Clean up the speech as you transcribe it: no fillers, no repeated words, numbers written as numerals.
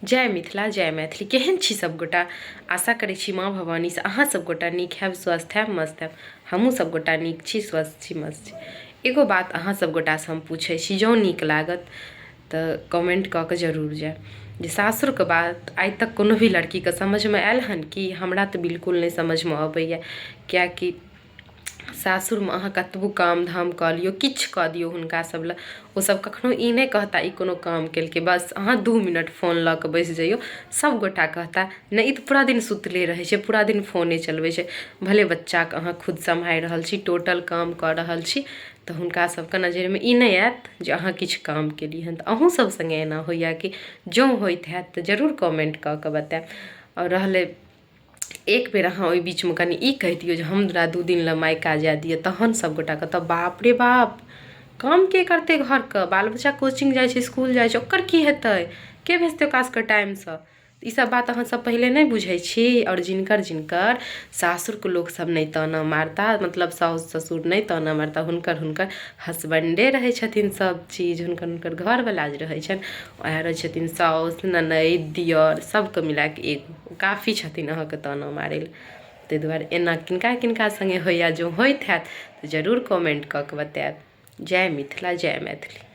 जय मिथिला जय मैथिली। केहन छी सबगोटा? आशा करै छी माँ भवानीसँ अहाँ सबगोटा नीक हैब, स्वस्थ हैब, मस्त हैब। हमहूँ सबगोटा नीक छी, स्वस्थ छी, मस्त छी। एगो बात अहाँ सबगोटासँ हम पूछै छी, जँ नीक लागत तऽ कमेंट कऽ कऽ जरूर जायब जे सासुरके बात आइ तक कोनो भी लड़कीके समझमे आयल हन कि? हमरा तऽ बिल्कुल नहि समझमे अबैए, किएकि सासुरमे अहाँ कतबो काम धाम कऽ लियौ, किछु कऽ दियौ हुनका सभ लए, ओसभ कखनो ई नहि कहता ई कोनो काम केलकै। बस अहाँ 2 मिनट फोन लऽ कऽ बैसि जइयौ, सभगोटा कहता, नहि, ई तऽ पूरा दिन सुतले रहै छै, पूरा दिन फोने चलबै छै। भले बच्चाके अहाँ खुद सम्हारि रहल छी, टोटल काम कऽ रहल छी, तऽ हुनका सभके नजरिमे ई नहि आयत जे अहाँ किछु काम केलियै हन। तऽ अहूँ सभ सङ्गे एना होइए कि? जँ होइत हैत तऽ जरूर कमेंट कऽ कऽ बतायब। आओर रहलै, एक बेर अहाँ ओहि बीचमे कनि ई कहि दियौ जे हमरा 2 दिन लए मायका जाय दिअ, तहन सभगोटा कहत, बाप रे बाप, काम के करतै घरके? बाल बच्चा कोचिंग जाइ छै, इसकुल जाइ छै, ओकर की हेतै? के भेजतै ओकरा सभके टाइमसँ? ई सब बात अहाँ सब पहिले नहि बुझै छी। आओर जिनकर जिनकर सासुरके लोकसभ नहि ताना मारता, मतलब साउस ससुर नहि ताना मारता, हुनकर हुनकर हसबैंडे रहै छथिन सब चीज। हुनकर हुनकर घरवला जे रहै छनि, वएह रहै छथिन। साउस, ननैद, दिअर सबके मिलाके एगो काफी छथिन अहाँके ताना मारै लए। ताहि दुआरे एना किनका किनका सङ्गे होइए? जँ होइत हैत तऽ जरूर कमेंट कऽ कऽ बतायब। जय मिथिला, जय मैथिली।